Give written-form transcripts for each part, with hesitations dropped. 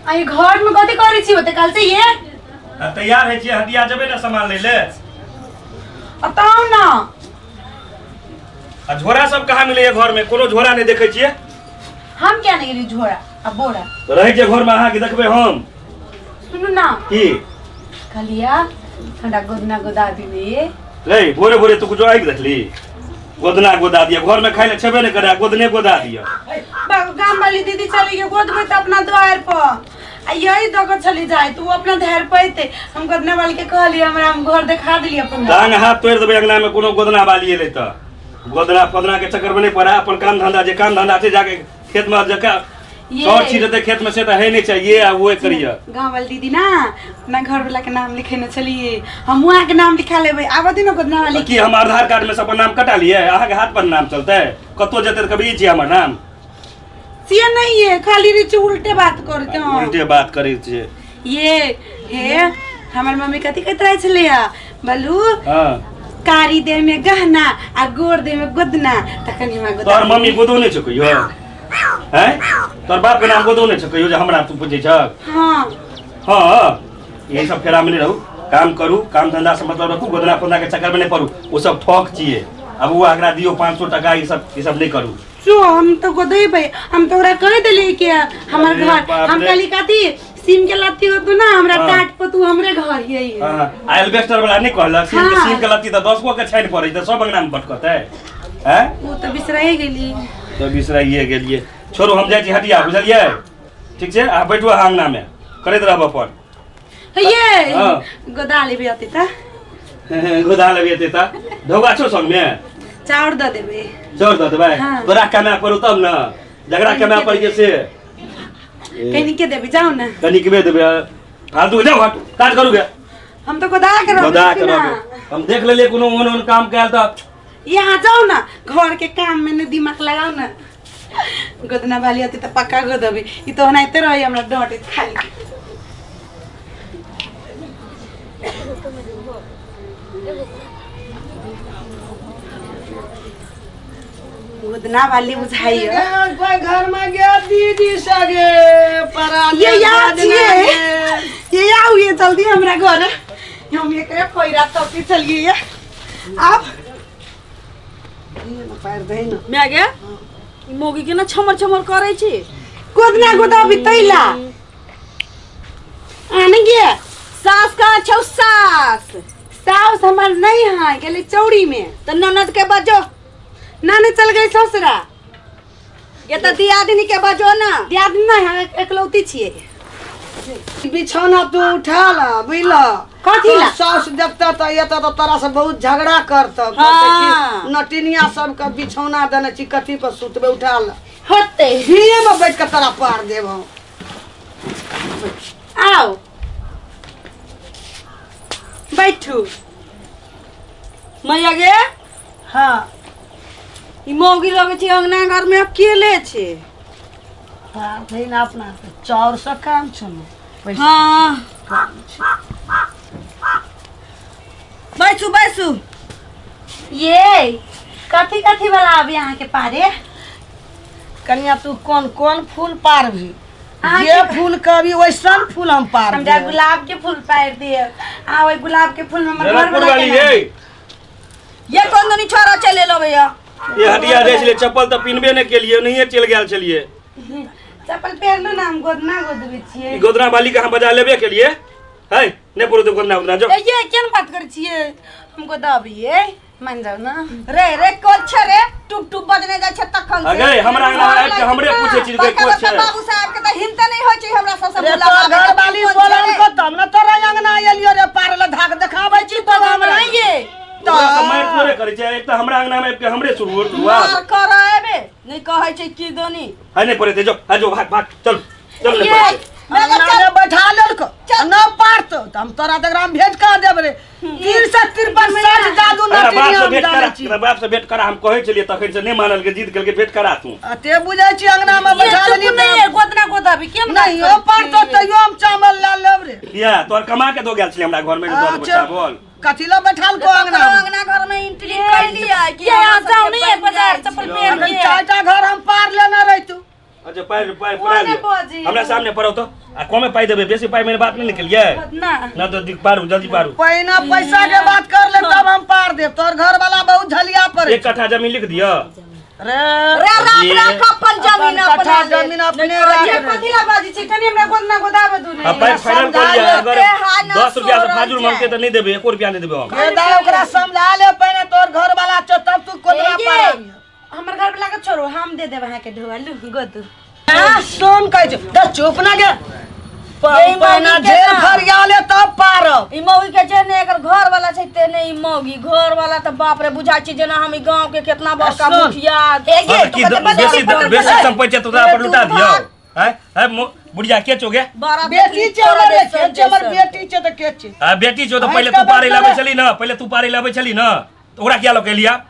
आई घर में कथी करै छी ओते काल से ये? आ तैयार होइ छियै, हटिया जेबै ने सामान लै ले। बताउ ना। आ झोरा सब कहाँ मिलैया घर में? कोनो झोरा नहि देखै छियै। हम क्या नहीं गेली झोरा आ बोरा। तऽ रहै छै घर में, अहाँके देखबै हम। सुनू ना। की? कहलिया ठंडा गोदना गोदा दिने। रे भोरे भोरे तू कुछो आगि देखली? गोदना गोदा दिया, घर में खाइ ले छेबे नहि करे, गोदने गोदा दिया। गाम वाली दीदी चली गई गोदबे तऽ अपना द्वार पर, आ यही दऽ के चली जाए तू अपना धैर्य पैते। हम गोदना वाली के कहलिए हमरा हम घर देखा दिलिए अपन। टांग हाथ तोड़ि देबै अंगना में कोनो गोदना वाली एलै तऽ। गोदना फदना के चक्कर में नहीं पड़ा, अपन काम धंधा जे काम धंधा छै जाके खेत में जका सर छीट देतै खेत में से तऽ है नहीं चाहिए, आ वो करिए। गाँव वाली दीदी ना अपना घर वाला के नाम लिखेने छलिए, हम वहाँ के नाम लिखा लेबै, आबऽ दिनो गोदना वाली। की हम आधार कार्ड में से अपन नाम कटा लिए? अहाँ के हाथ पर नाम चलते, कतौ जेतै तऽ कभी छी हमर नाम। से नहीं है, खाली रिचु उल्टे बात करते हैं। उल्टे बात करै छियै। ये हे हमर मम्मी कथी कहैत रहै छलैया बलू? हाँ। कारी देह में गहना आ गोर देह में गोदना, तखन हमरा गोदा। तोहर मम्मी गोदो नहि छौ कहियो? हैं? तोहर बाप के नाम गोदो नहि छौ कहियो जे हमरा तू पूछै छह? हाँ। हाँ, यही सब फेरा में नहीं रहू, काम करू, काम धंधा से मतलब रखू, गोदना फोदना के चक्कर में नहीं पड़ू, वो सब ठक छियै। अब वो अगरा दियो 500 टका, ई सब नहीं करू। सो हम तो गोदेबै, हम तो ओकरा कहि देलियै कि हमर अरे घर, बाप हम रे। कहली कथी सीम के लत्ती होतु ना हमरा हाँ। टाट पर, तू हमरे घर हियै। हाँ, आ एल्बेस्टर वाला नहीं कहलक सीम के? हाँ। सीम के लत्ती तऽ 10 गो के छानि पड़ै छै, सब अंगना में भटकतै हैं। ओ तऽ बिसराए गेली। तऽ बिसराइए गेलियै। छोड़ू, हम जाइ छी हटिया, बुझलियै? ठीक छै, अहाँ बैठू, अहाँ अंगना में करैत रहब अपन। हे ये हाँ। गोदा लेबै अते तऽ। गोदा लेबै एते तऽ ढौआ छौ संगमे? चाउर दऽ देबै। चाउर दऽ देबै? हाँ। तोरा कमाए पड़ू तब ने, जकरा कमाए पड़ै छै से। कनिके देबै, जाउ ने। कनिकबे देबै? फालतू जाउ, हट, काज करू गे। हम तऽ गोदा के रहबै। गोदा के ना। रहबै। हम देख लेलियै कोनो ओहन ओहन काम कयल तऽ। यहाँ जाउ ना, घर के काम में ने दिमाग लगाओ ना। गोदना वाली अति तऽ पक्का गोदबी, ई तऽ ओनाहिते रही हमरा डांटैत खाली। गोदना वाली बुझाइयो। कोई घर में गया दीदी सगे परा। ये याद छियै, ये आउ, ये जल्दी हमरा घर, हम एकरे पैरा तपी चलिए ये आब। पैर दही न। माय गे, ई मौगी केना छमर छमर करै छी? गोदना गोदाबी तैला आने गे। सास कहाँ छौ सास? साउस हमर नहीं है, गेलै चौड़ी में। तऽ ननद के बजो। नानी चल गई ससुरा। ये तऽ दियादिनी के बजो ना। दियादनी नहीं है, एकलौती छियै। बिछौना तू उठा ला, बुझल? कथी ला? तोर सास देखता तऽ एतऽ तऽ तोरा से बहुत झगड़ा करतौ, कहतै हाँ। कि नटिनिया सबके बिछौना देने छी, कथी पर सुतबै? उठा ला। होतै। हिये में बैठ के तोरा पार देब हम। आओ बैठू। मैया गे। हाँ। ई मौगी लगै छै अंगना घर में अकेले छै। पार दही ना, अपना चाउर से काम छौ ने, पैसा हाँ। काम छै। बैसू बैसू। ये कथी कथी वाला अभी अहाँ के पारे? कनिया, तू कोन कोन फूल पारबी? अहाँ जे फूल कहबी वैसन फूल हम पार हमरा देब। गुलाब के फूल पारि दिअ, आ ओहि गुलाब के फूल में हमर घर जनकपुर वाला वाली के नाम। ये ये कोन दनी छोरा चले लो भैया। ये हटिया जाइ छलै, चप्पल तऽ पिन्हबे नहि केलियै, नहिये चलि गेल छलियै। चप्पल पहिरलू ना, हम गोदना गोदबै छियै। ई गोदना वाली के अहाँ बजा लेबे केलियै है? नहि पड़ू तऽ गोदना उदना जो। ए, ये केहन बात करै छियै? हम गोदबियै, मान जाउ ना। रे रे कोन छै रे? टुप टुप बजने जाइ छै तखन से। अगे हमरा अंगना आबि के हमरे पूछै छी बड़का कोन बड़का छै? बाबू साहब के तऽ हिम्मते नहि होइ छै हमरा सब से रे मुलाकात तोर घर के। वाली कोन बोलन छै रे? को तब ने तोरा अंगना एलियो रे, पारल धाक देखाबै छी तब हमरा। ये तोरा तऽ मारि थोड़े करै छै, एक तऽ हमरा अंगना मे आबि के हमरे शुरू मार शुरुआत। कर एबे नहि कहै छै की दोनी। है नहि पड़े, जो है जो, भाग भाग, चल चल, नहि ये पड़े। मैं अंगना में बैठा लेलको न पारतो तऽ हम तोरा तकरा भेंट कहाँ देब रे? 353 60 जादू एकरा बाप नटिनिया से हम भेंट जानै करा। छी। एकरा बाप से भेंट करा, हम कहै छलियै तखन से नहि मानल के, जिद केलकै, भेंट करा तू। आ ते बुझै छी अंगना में ये बैठा चुप लेली। नहीं है, गोदना गोदबी केहन बात नहीं करै ओ पारतो छियै? तैयो हम चावल लए लेब रे। किया तोहर कमा के दो गेल छलै हमरा घर में दऽ देबो अच्छा। चावल? कथी लए बैठाल को अंगना में? अंगना घर में एंट्री कैलियै कि ये यहाँ हमरा जाउ सबके नहीं है बनि बाजार जाइ चप्पल छै। पहिर अखन के। चारिटा घर हम पार लेने रहितु। अच्छा पाइ पाइ ओ पड़ा नहि लिअ बजी। हमरा सामने पड़ो तो आ कमे पाइ देबै बेसी पाइ मेरे बात नहीं निकलिए ना ना तो दिक पारू जल्दी पारू पहिना पैसा के बात कर ले तब हम पार देब तोर घर वाला बहुत झलिया पर एक कट्ठा जमीन लिख दिअ रे रे राख ये- राख अपन जमीन अपन अपना कट्ठा जमीन अपने राख ये रे। कथी ला बाजी छै कनी हमरा गोदना गोदाबे दू आ ने पाइ फाइनल कर लिअ अगर ते हा ना 10 रुपया से सोरल फाजुल जाए। मांगते तो नहीं देबै एको रुपया नहीं देबै हम ये दाई ओकरा समझा ले पहिने तोर घर वाला छौ तब तू कोदरा ए ये, पार हमर घर वाला के छोड़ू हम दे देब अहाँ के ढोआ लू गोदू सुन कहै छौ तऽ चुप ना गे ये पहिना मौगी के झेल ना। फरिया ले तब पारब ई मौगी के जे ने एकर घर वाला छै ते ने ई मौगी घर वाला तऽ बाप रे बुझाइ छै जेना हम ई गांव के केतना बड़का सुन। मुखिया ए गे हाँ, तू की कते बजे बेसी बेसी संपत्ति छै तो तोरा पर लुटा दियौ हैं हैं बुढ़िया के चोगे बड़ा बेटी छै हमर रे, के छै हमर बेटी छै तऽ के छै आ बेटी छौ तऽ पहिले भैंस तू का पारे बात लाबै करे। छली ना पहिले तू पारे लाबै छली ना तऽ ओकरा किया लऽ के एलिया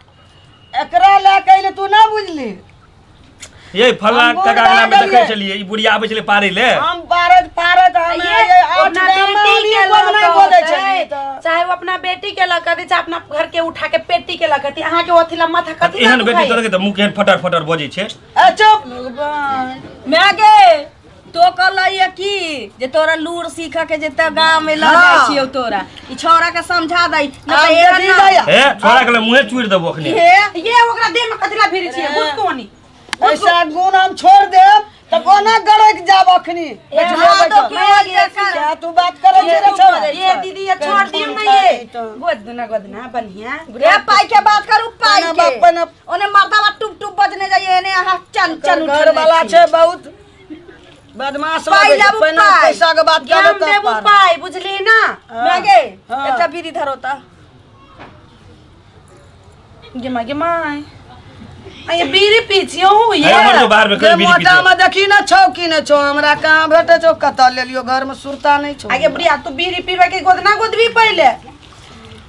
एकरा लए के अइले तू ना बुझली ये फल्ला हम काका के नाम बुढ़ा देखै गेलियै। छलियै ई बुढ़िया आबै छलै पारे ले हम पारत पारत हम ये ये आठ अपना गाम में बेटी हम के ई लऽ गोदना कऽ गोदै होतै। छलियै तऽ। चाहे वो अपना बेटी के लऽ कऽ दे चाहे अपना घर के उठा के पेटी के लऽ कऽ दे अहाँ के ओथी ला माथा कथी ला एहन बेटी दुखाइ? तोरा के तऽ मुँह केहन फटर फटर बजै छै ए चुप मैं गे तो कहलिए की जे तोरा लूर सीख के जे त गांव में लऽ जाइ हाँ। छियौ तोरा ई छौड़ा के समझा दई न आब त एहन देखी ना जाइया। हे छोड़ा के मुँहे चूरि देबो अखने हे ये ओकरा देह में कथी ला भिरी छियै घुसकोनी ऐसा गुण हम छोड़ देब तऽ कोना गड़क जाब अखनी बैठले हाँ, तो बैठल। क्यों ये कर? क्या तू बात करै छै रे छौड़ा ये दीदी ये छोड़ दियौ ना ये गोद ना गोद ना बढ़िया रे पाई के बात करू पाई पहिना के बाप, पहिना- ओने मर्दावा टुप टुप बजने जाइए एने अहाँ चन चन घर वाला छै बहुत बदमाश पाई लगै छै। लाबू, पहिना पाई। पैसा के बात हम करब तब देबू पारब। पाई बुझली ना मैं गे हाँ। एकटा बीड़ी धरोता गे माँ गे माँ आ ये बीड़ी पी छियौ ये हे हमर जो बाहर में जे कहीं बीड़ी मोटा पीते में देखी ना छौ की ने छौ हमरा कहाँ भेटै छौ कतऽ लेलियो घर में सुरता नहीं छौ आगे बुढ़िया तू बीड़ी पीबे के गोदना गोदबी पहिले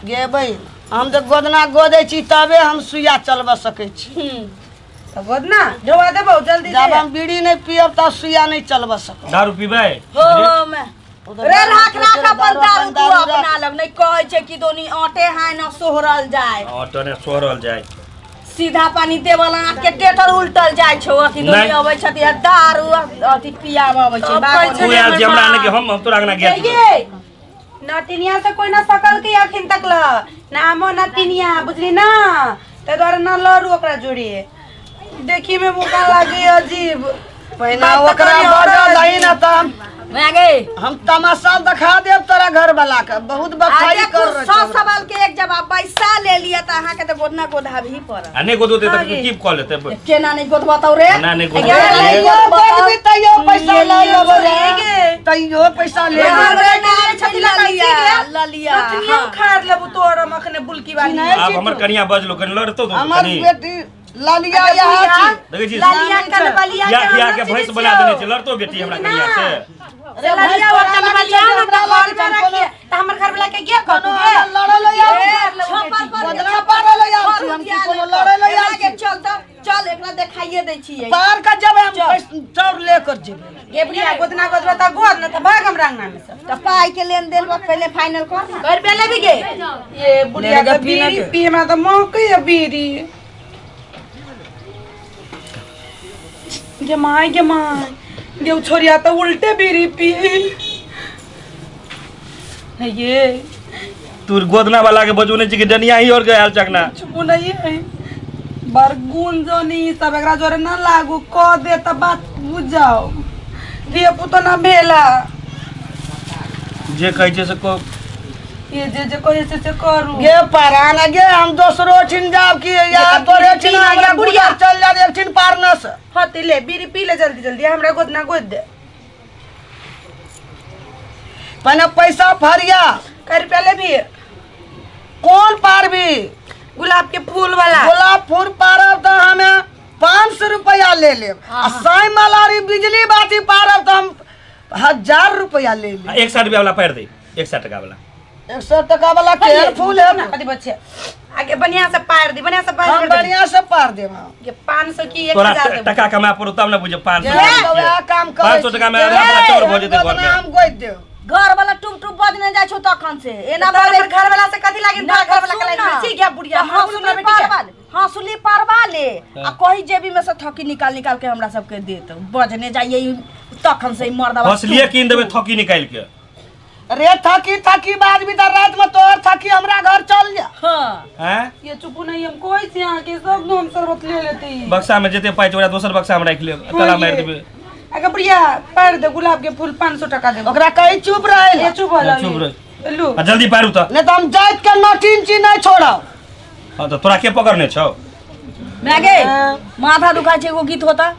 गे बहिन हम जे गोदना गोदै छी तबे हम सुइया चलबऽ सकै छी तऽ गोदना ढोआ देबौ जल्दी जब दे हम बीड़ी नहीं पियब तब सुइया नहीं चलबऽ सकब दारू पीबै हो हो मैं ओ तऽ रे राख दारू राख अपन दारू दारू तू राख। अपना लग नहीं कहै छै कि दोनी आटे हाय न सोहरल जाय ऑटो ने सोहरल जाय सीधा पानी देवल आँख के टेटर उल्टल जाय छौ अथी दोनी नहीं। अबै छथि आ दारू अथी पियाब अबै छै अब कहै तू आयल छी हमरा आने के हम तोरा अंगना गेल छियौ। ये नटिनिया से कोई ना सकल के अखिन तक ल नामो नटिनिया बुझली ना ताहि दुआरे न लड़ू ओकरा जोड़ी देखी में मुका लागे अजीब पहिना बात तऽ ओकरा कनी और बजल दही अजीब। ना तऽ हम मैं गे हम तमाशा देखा देब तोरा घर वाला के बहुत बफाई आ कर देखू रहे सौ छौ हमरा। सवाल के एक जवाब पैसा ले लिया तऽ अहाँके तऽ गोदना गोधा भी पड़त आ नहि गोदोते तऽ की कऽ लेतै केना नहि गोदबतौ रे ना नहि गोदोते तैयो गोदबी तैयो पैसा लऽ लेबो रे गे। तैयो पैसा ले हमर लेबो। बेटी के छथि लगा ललिया ललिया नटिनिया उखाड़ लेबू तोर हम अखने बुलकी वाली नहीं। आब हमर कनिया बजलो कनि लड़तो तो हमर कनि बेटी लालिया यहाँ छी देखै छी लालिया कनबलिया खिया के खिया हम के न भैंस चिन्है बना देने छियौ। छै लड़तो बेटी हमरा कनिया से से लालिया और कनबलिया ना तऽ घर में रखिए तऽ हमर घर वाला के गे कहतू गे लड़ै लए आयल छी। छप्पर पर गोदना पारै लए आयल छी हम की कोनो लड़ै लए आयल के छी चल तऽ चल एकरा देखाइए दै छियै पार के जेबै हम चाउर ले कर जेबै गे बुढ़िया गोदना गोदबा तऽ गोद न तऽ भाग हमरा अंगना में से तऽ पाई के लेन देन वक्त पहिले फाइनल कर ना घर पे लेबी गे ये बुढ़िया लेगा के पीना बीड़ी के। पी हमरा तऽ मौके है बीड़ी गे माय गे माय गे उ छोरिया तऽ उल्टे बीड़ी पी नहीं ये तू गोदना वाला के बजू नहीं छी कि डनिया ही और के आयल चकना चुपू नहीं है बर गुण जो नहीं सब एकरा जोरे ना लागू क दे त बात बुझ जाओ धिया पुतो ना भेला जे कहै छै से को ये जे जे कहै छै से करू गे परान गे हम दोसरो ठिन जाब कि या तोरे ठिन पीना गे हमरा बुढ़िया। बुढ़िया चल जा एक ठिन पारनस हते ले बीड़ी पी ले जल्दी जल्दी हमरा गोद ना गोद दे पहले पैसा फरिया कै रुपया लेबी कौन पारबी गुलाब के फूल वाला गुलाब फूल पारब तऽ हमे 500 रुपया ले लेब आ साई मलारी बिजली बाती पारब तऽ हम 1000 रुपया ले लेब। 100 रुपया वाला पारि दे 100 टका वाला 100 टका वाला केहन फूल है ना कथी बच्चे आगे बढ़िया से पार दी बढ़िया से पार हम कर दे। बढ़िया से पार देब हम। ये 500 की तोरा 1000 देबो। टका कमा पड़ो तब ना बुझे 500 जे हम वएह काम करै 500 टका में आधा वाला चाउर भऽ जेतै घर में हम गोदि देब। घर वाला टुम टुम बजने जाइ छौ तखन से एना तोरा बजै पर घर वाला से कथी लागिन तोरा घर वाला के लागिन छी गया बुढ़िया हंसुली हम सुनबे बेटी के पारवा ले हंसुली पारवा ले आ कही जेबी में से थकी निकाल निकाल के हमरा सबके देत बजने जाइए ई तखन से ई मर्दवा हंसलिए कीन देबै थकी निकालि के रे थकी थकी बाद भी तऽ रात में तोहर थकी हमरा घर चल जा हाँ हैं ये चुपू नहीं हम कोई से यहाँ के सब हम शरबत ले लेते हैं बक्सा में जते पाइ छै ओकरा दोसर बक्सा में राखि लेब ताला मारि देबै अगर प्रिया पार दे गुलाब के फूल 500 टका दे ओकरा कही चुप रहे ये चुप हो चुप रह। लू आ जल्दी पारू तऽ नहीं तो हम जाइत के नटीन ची नहीं छोड़ब हँ तऽ तोरा के पकड़ने छौ मैं गे माथा दुखाइ छै एगो गीत होता